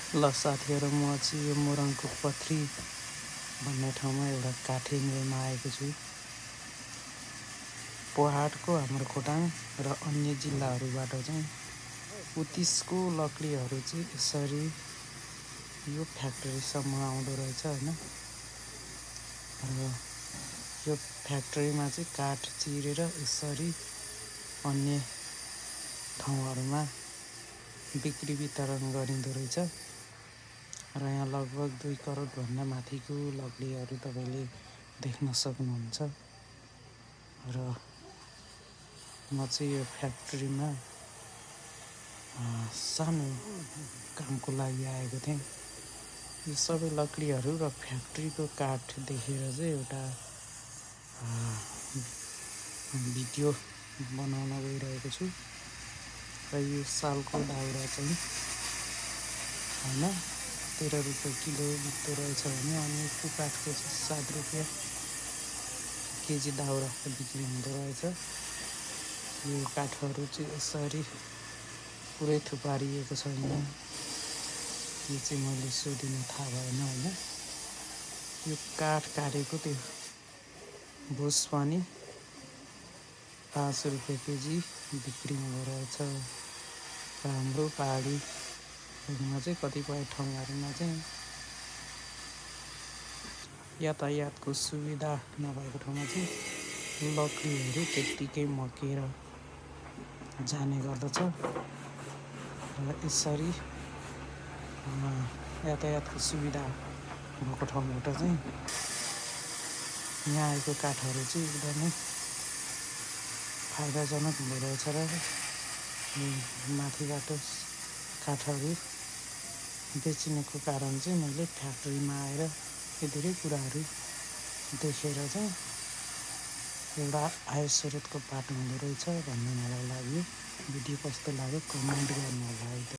ल साथीहरु, म चाहिँ यो मोरङको पथरी भन्ने ठाउँमा एउटा काठे मिलमा आएको छु। पहाडको हाम्रो खोटाङ र अन्य जिल्लाहरूबाट चाहिँ उत्तिसको लकडीहरू चाहिँ यसरी यो फ्याक्ट्रीसम्म आउँदो रहेछ हैन। र यो फ्याक्ट्रीमा चाहिँ काठ चिरेर यसरी अन्य ठाउँहरूमा बिक्री वितरण गरिँदो रहेछ। र यहाँ लगभग 2 करोड भन्दा माथिको लकडीहरू तपाईले देख्न सक्नुहुन्छ। र म चाहिँ यो फ्याक्ट्रीमा सानो कामको लागि आएको थिएँ। यो सबै लकडीहरू र फ्याक्ट्रीको काठ देखेर चाहिँ एउटा भिडियो बनाउन गइरहेको छु। र यो सालको दाउरा चाहिँ हैन 13 रुपियाँ किलो बिक्दो रहेछ भने अनेकको काठको चाहिँ 7 रुपियाँ केजी दाउरा बिक्री हुँदो रहेछ। यो काठहरू चाहिँ यसरी पुरै थुपारिएको छैन। यो चाहिँ मैले सोधिन थाहा भएन हैन। यो काठ काटेको त्यो भुस पनि 5 रुपियाँ केजी बिक्री हुँदो रहेछ। र हाम्रो पहाडीमा चाहिँ कतिपय ठाउँहरूमा चाहिँ यातायातको सुविधा नभएको ठाउँमा चाहिँ लकडीहरू त्यत्तिकै मकेर जाने गर्दछ। र यसरी यातायातको सुविधा भएको ठाउँबाट चाहिँ यहाँ आएको काठहरू चाहिँ एकदमै फाइदाजनक हुँदो रहेछ। र माथिबाट काठहरू बेचिनुको कारण चाहिँ मैले फ्याक्ट्रीमा आएर यो धेरै कुराहरू देखेर चाहिँ एउटा आय स्रोतको बाटो हुँदो रहेछ भन्ने मलाई लाग्यो। भिडियो कस्तो लाग्यो कमेन्ट गर्नु होला है।